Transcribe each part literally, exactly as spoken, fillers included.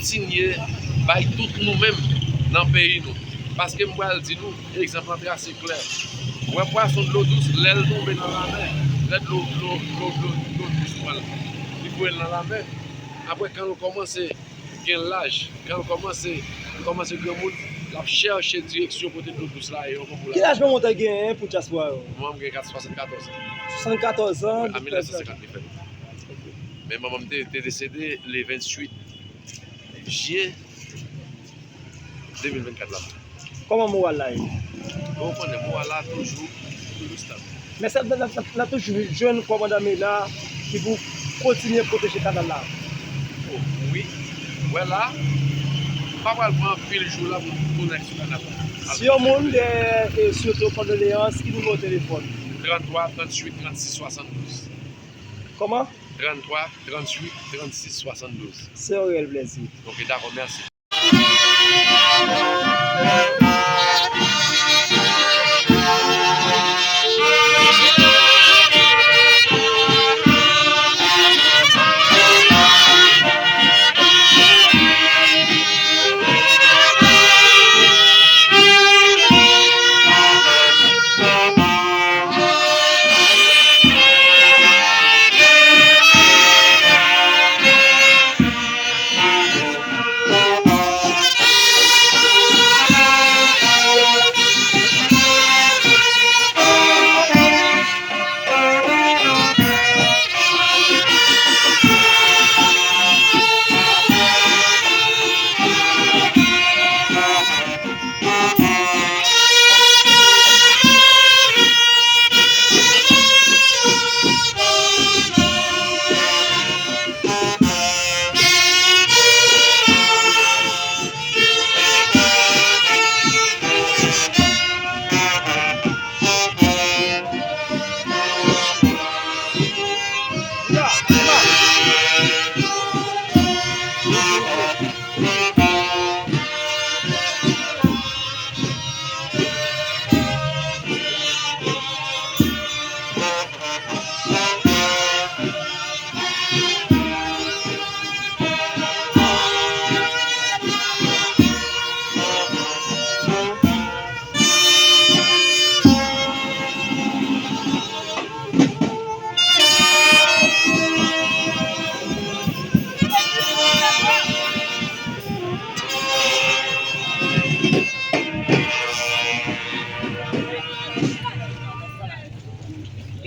kontinye bay tout nou menm nan peyi nou. Paske m pral di nou, egzanp lan trase klè. Ou wè pwason dlo dous, lè l tonbe nan lamè, lè dlo, dlo, dlo, dlo, dlo dous pran l, li voye l nan lamè. Apre, kan l kòmanse gen laj, kan l kòmanse, kòmanse granmoun, l ap chèche direksyon kote dlo dous la ye ankò pou l ale. Ki laj manman w te genyen pou dyaspora yo? Manman m gen kat, swasannkatòz an. Swasannkatòz an. Wi, an mil nèf san senkant li fèt. Men manman m te, te desede le venntuit jen de mil vennkat la. Kòman moral la ye? Bon, ou konnen, moral la toujou, toujou stab. Men sa, n ap, n ap, n ap toujou jwenn kòmandan Mela ki pou kontinye pwoteje kanal la. Oh, wi. Wè la, m pa pral pran anpil jou la pou m tounen sou kanal la. Si yon moun gen, e, sou to kondoleyans, ki nimewo telefòn? Tranntwa, tranntuit, trannsis, swasanndouz. Kòman? Tranntwa, tranntuit, trannsis, swasanndouz. Se yon reyèl plèzi. Ok, dakò, mèsi.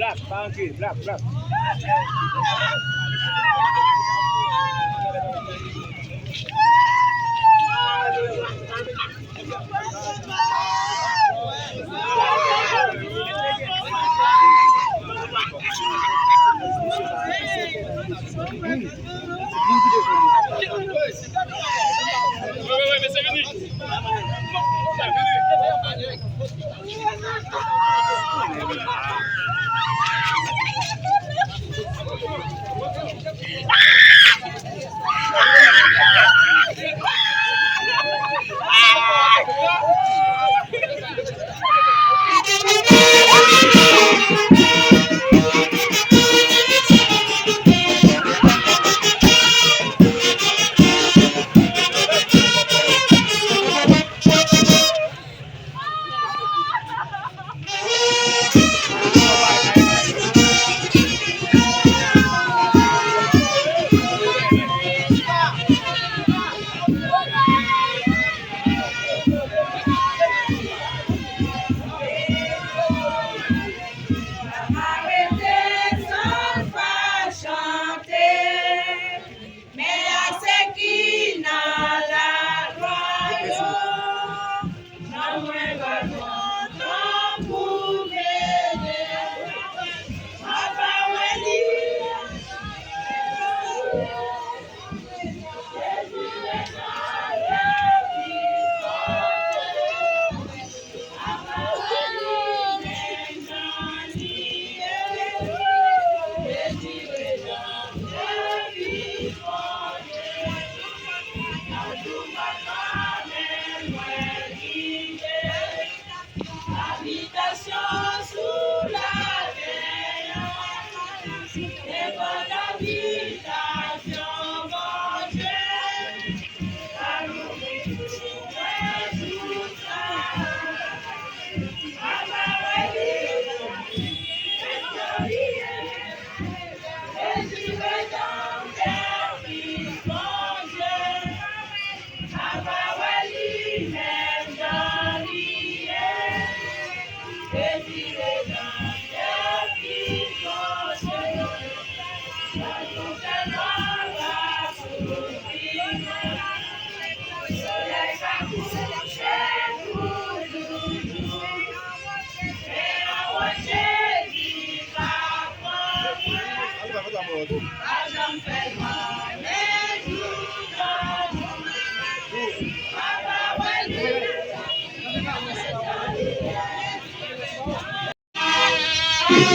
Black, pa antre, Black, Black.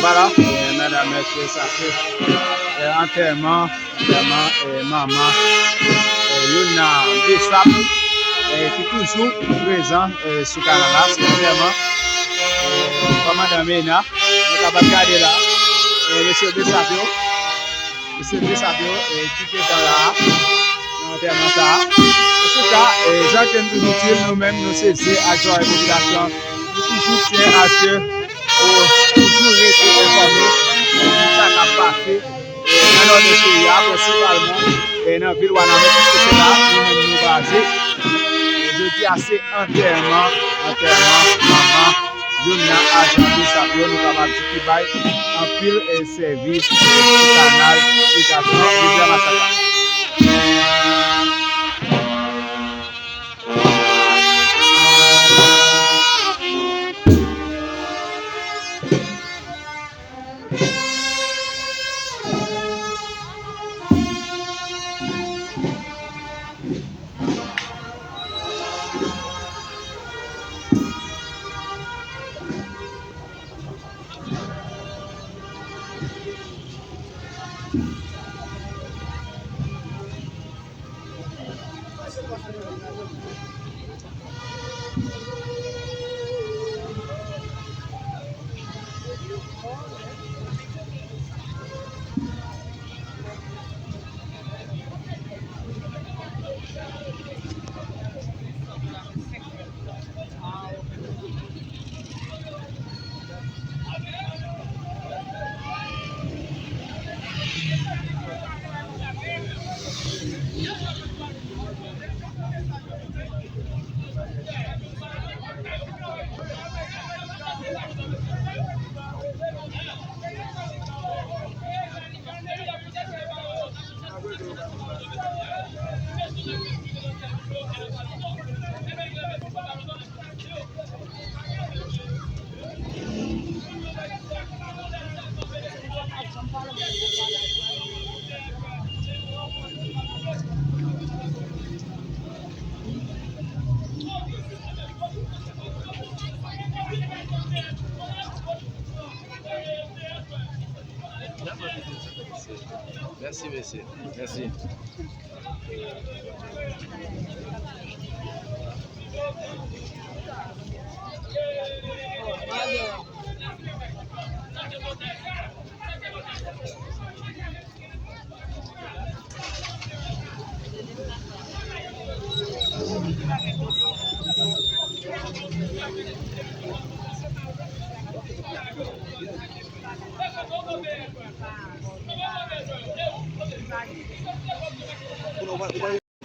Vwala, eh, medam, mesye, sa se, eh, antèman, antèman, eh, manman, eh, youn nan Besap, eh, ki toujou prezan, eh, sou kanal la, se antèman, eh, kòmandan Mena, nou kapab gade la, eh, mesye Besap yo, mesye Besap yo, eh, ki gentan la, nan antèman sa a. Antouka, eh, jan ke m toujou di l, nou menm, nou se zye ak zòrèy popilasyon an. Nou toujou tyen aske ou toujou rete enfòme sou sa k ap pase nan nòdès peyi a, prensipalman, e nan vil Wanament, piske se la nou menm nou baze. E jodi a, se antèman, antèman manman youn nan ajan Besap yo, nou kapab di, ki bay anpil, e, sèvis sou kanal irigasyon Rivyè Masak la. Mèsi, mesye. Mèsi.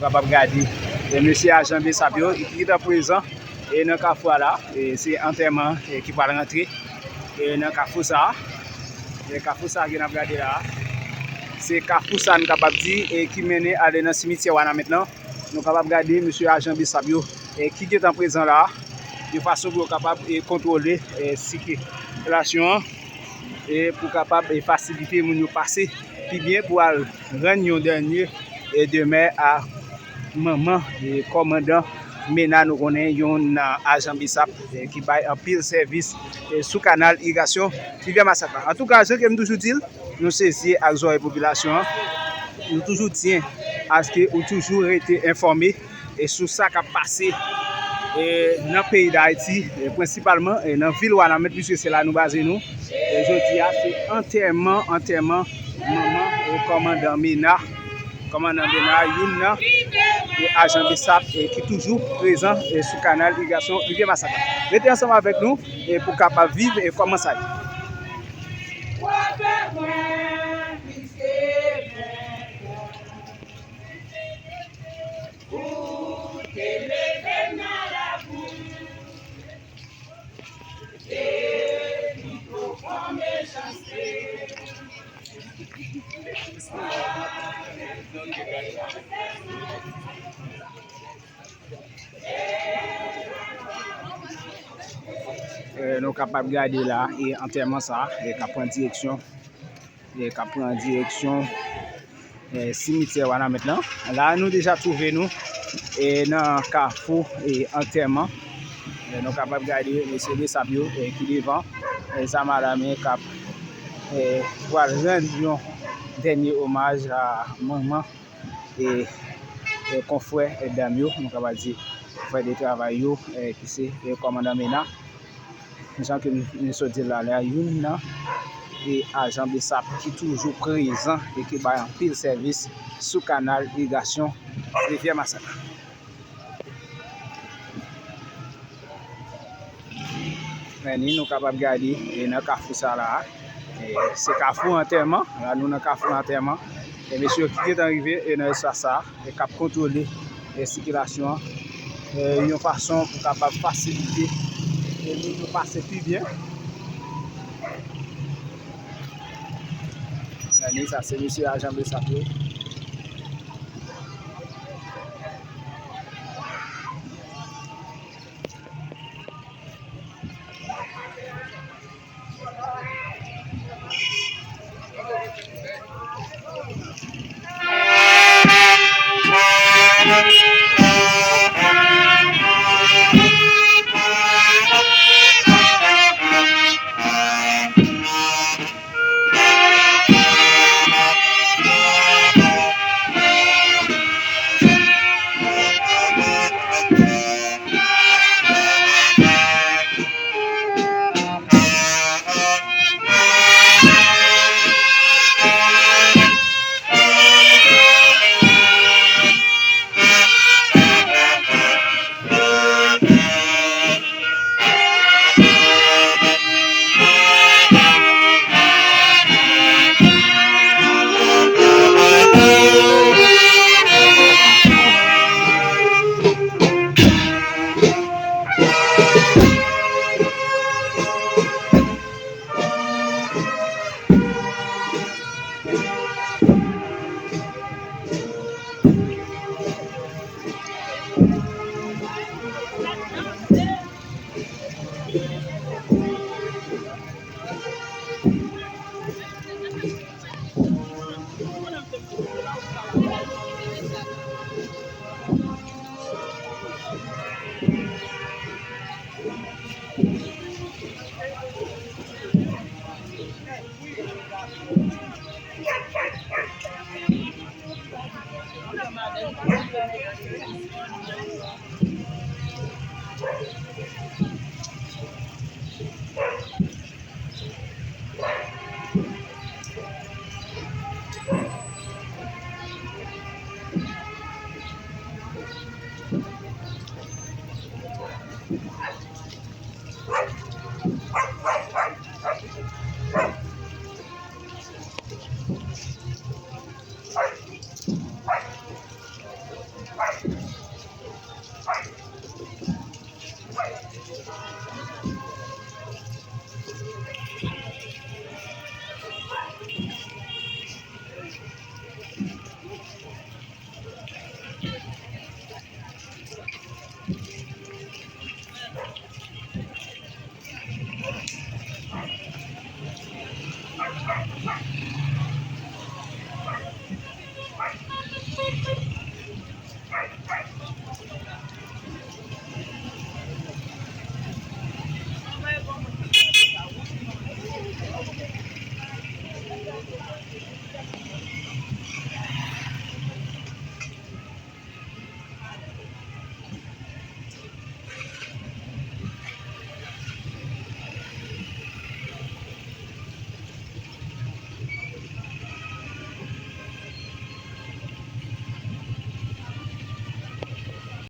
Kapab gade, e, mesye ajan Besap yo, ki gentan prezan, e, nan kafou a la, e, se antèman, e, ki pral rantre, e, nan kafou sa a. E, kafou sa a ke n ap gade la a, se kafou sa a n kapab di, e, ki mennen ale nan simityè Wanament lan. Nou kapab gade mesye ajan Besap yo, e, ki gentan prezan la a, de fason pou yo kapab, e, kontwole, e, sikilasyon an, e pou kapab, e, fasilite moun yo pase pi byen pou al rann yon dènye, e, demè a manman, e, kòmandan Mena, nou konnen, yon, a, ajan Besap, e, ki bay anpil sèvis, e, sou kanal irigasyon Rivyè Masak la. Antouka, jan ke m toujou di l, nou se zye ak zòrèy popilasyon an. Nou toujou tyen aske ou toujou rete enfòme e sou sa k ap pase, e, nan peyi Dayiti, e, prensipalman, e, nan vil Wanament, piske se la nou baze nou. E, jodi a, se antèman, antèman manman, e, kòmandan Mena, kòmandan Mena, youn nan, e, ajan Besap, e, ki toujou prezan, e, sou kanal irigasyon Rivyè Masak la. Rete ansanm avèk nou, e, pou kapab viv, e, kòman sa ye. Ou te leve m nan labou, te Eh, nou kapab gade la, e antèman sa, e k ap pran direksyon, e k ap pran direksyon, eh, simityè Wanament lan. La, nou deja twouve nou, e nan kafou, e antèman. E nou kapab gade mesye Besap yo, e ki devan, e zam alame k ap, e pral rann yon dènye omaj a manman e, e konfrè, e dam yo, nou kapab di frè de travay yo, e ki se, e kòmandan Mena. Jan ke m, m sot di l la, la, youn nan, e ajan Besap ki toujou prezan e ki bay anpil sèvis sou kanal irigasyon Rivyè Masak. Men ni nou kapab gade, e nan kafou sa la, e se kafou antèman. La, nou nan kafou antèman. E mesye yo ki gentan rive, e nan espas sa, e k ap kontwole, e sikilasyon an, e yon fason pou kapab fasilite, e moun yo pase pi byen. Men ni sa, se mesye ajan Besap yo.